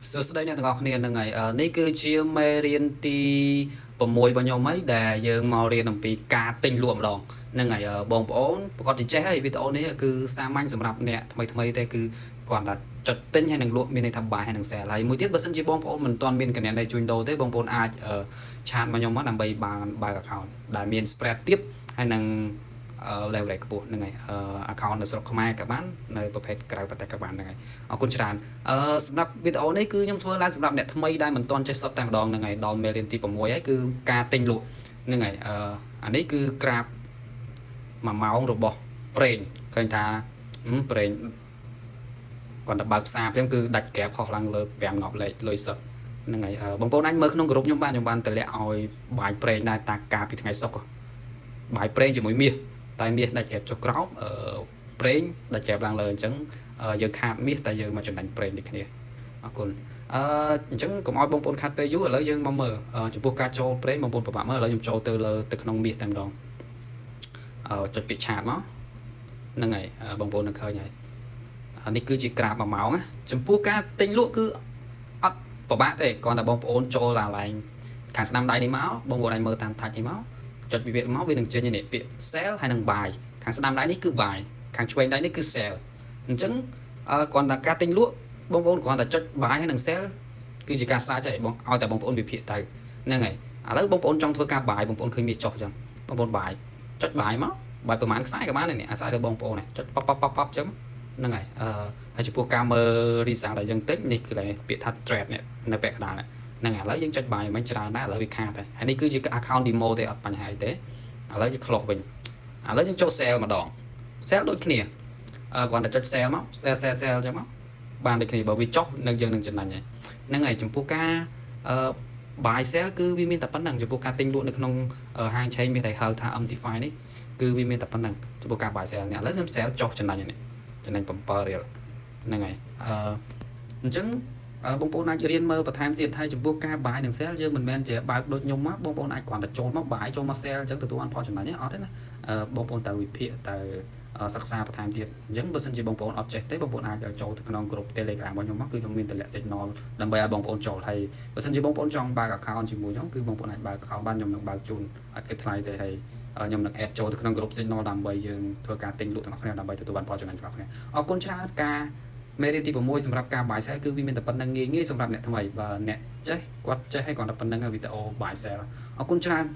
សួស្តីអ្នកទាំងអស់គ្នាហ្នឹងហើយនេះគឺជាមេរៀនទី6របស់ខ្ញុំហើយដែលយើងមករៀនអំពីការទិញលក់ម្ដងហ្នឹងហើយបងប្អូនប្រកាសជាចេះហើយវីដេអូនេះគឺសាមញ្ញសម្រាប់អ្នកថ្មីថ្មីទេគឺគ្រាន់តែចុចទិញហើយនឹងលក់មានន័យថា buy ហើយនឹង sell ហើយមួយទៀតបើសិនជាបងប្អូនមិនទាន់មានគណនីជួញដូរទេបងប្អូនអាច chat មកខ្ញុំមកដើម្បីបានបើក account ដែលមាន spread ទាបហើយនឹង leverage ខ្ពស់ហ្នឹងហើយ account នៅស្រុកខ្មែរក៏បាននៅប្រភេទក្រៅប្រទេសក៏បានហ្នឹងហើយអរគុណច្រើនសម្រាប់វីដេអូនេះគឺខ្ញុំធ្វើឡើងសម្រាប់អ្នកថ្មីដែលមិនទាន់ចេះសុទ្ធតែម្ដងហ្នឹងហើយដល់មេរៀនទី6ហើយគឺការទិញលក់ហ្នឹងហើយអានេះគឺក្រាប1ម៉ោងរបស់ប្រេងឃើញថាប្រេងគាត់តែបើកផ្សារភ្លាមគឺដាច់ក្រាបហោះឡើងលើ5 10លេខលុយសុទ្ធហ្នឹងហើយបងប្អូនអាចមើលក្នុងក្រុមខ្ញុំបានខ្ញុំបានតម្លាក់ឲ្យ buy ប្រេងដែរតាកាលពីថ្ងៃសុក្រ buy ប្រេងជាមួយមាសតែមាសដាច់ក្រាបចុះក្រោមប្រេងដាច់ក្រាបឡើងលើអញ្ចឹងយើងខាតមាសតែយើងមកចំណេញប្រេងដូចគ្នាអរគុណអញ្ចឹងកុំឲ្យបងប្អូនខាតពេលយូរឥឡូវយើងមកមើលចំពោះការចូលប្រេងបងប្អូនពិបាកមើលឥឡូវខ្ញុំចូលទៅលើទៅក្នុងមាសតែម្ដងចុចពាក្យ chart មកហ្នឹងហើយបងប្អូននឹងឃើញហើយនេះគឺជាក្រាប1ម៉ោងណាចំពោះការទិញលក់គឺអត់ពិបាកទេគ្រាន់តែបងប្អូនចូលអាឡែងខាងស្ដាំដៃនេះមកបងប្អូនអាចមើលតាម touch នេះមកចុចវាមកវានឹងចេញនេះពាក្យ sell ហើយនឹង buy ខាងស្ដាំដៃនេះគឺ buy ខាងឆ្វេងដៃនេះគឺ sell អញ្ចឹងគ្រាន់តែការទិញលក់បងប្អូនគ្រាន់តែចុច buy ហើយនឹង sell គឺជាការស្រាវជ្រាវបងឲ្យតែបងប្អូនវិភាគទៅហ្នឹងហើយឥឡូវបងប្អូនចង់ធ្វើការ buy បងប្អូនឃើញមាសចុះអញ្ចឹងបងប្អូន buy ចុច buy មក buy ប្រហែលខ្សែក៏បានដែរនេះអាស្រ័យលើបងប្អូននេះចុចប៉បប៉បប៉បប៉បអញ្ចឹងហ្នឹងហើយហើយចំពោះការមើល result ដែលយើងទិញនេះគឺពាក្យថា trade នេះនៅពាក់កណ្ដាលហ្នឹងហើយឥឡូវយើងចុច buy មិនច្រើនដែរឥឡូវវាខាតហើយហើយនេះគឺជា account demo ទេអត់បញ្ហាអីទេឥឡូវយើង close វិញឥឡូវយើងចូល sell ម្ដង sell ដូចគ្នាគ្រាន់តែចុច sell មក sell sell sell អញ្ចឹងមកបានដូចគ្នាបើវាចុះនឹងយើងនឹងចំណេញហើយហ្នឹងហើយចំពោះការbuy sell គឺវាមានតែប៉ុណ្្នឹងចំពោះការទិញលក់នៅក្នុងហាងឆេងមានតែហៅថា MT5 នេះគឺវាមានតែប៉ុណ្្នឹងចំពោះការ buy sell នេះឥឡូវខ្ញុំ sell ចុះចំណេញនេះចំណេញ7រៀលហ្នឹងហើយអញ្ចឹងបងប្អូនអាចរៀនមើលបន្ថែមទៀតហើយចំពោះការ buy និង sell យើងមិនមែនជាបើកដូចខ្ញុំមកបងប្អូនអាចគ្រាន់តែចូលមក buy ចូលមក sell អញ្ចឹងទទួលបានផលចំណេញទេអត់ទេណាបងប្អូនត្រូវវិភាគទៅសិក្សាបន្ថែមទៀតអញ្ចឹងបើសិនជាបងប្អូនអត់ចេះទេបងប្អូនអាចចូលទៅក្នុងក្រុម Telegram របស់ខ្ញុំមកគឺខ្ញុំមានតម្លាក់ signal ដើម្បីឲ្យបងប្អូនចូលហើយបើសិនជាបងប្អូនចង់បើក account ជាមួយខ្ញុំគឺបងប្អូនអាចបើក account បានខ្ញុំនឹងបើកជូនអត់គិតថ្លៃទេហើយខ្ញុំនឹង add ចូលទៅក្នុងក្រុម signal ដើម្បីយើងធ្វើការទិញលក់ទាំងអស់គ្នាដើម្បីទទួលបានផលចំណេញទាំងអស់គ្នាអរគុណច្រើនការមេរៀនទី6សម្រាប់ការ buy sell គឺវាមានតែប៉ុណ្្នឹងងាយងាយសម្រាប់អ្នកថ្មីបើអ្នកចេះគាត់ចេះហើយគាត់តែប៉ុណ្្នឹងវីដេអូ buy sell អរគុណច្រើន។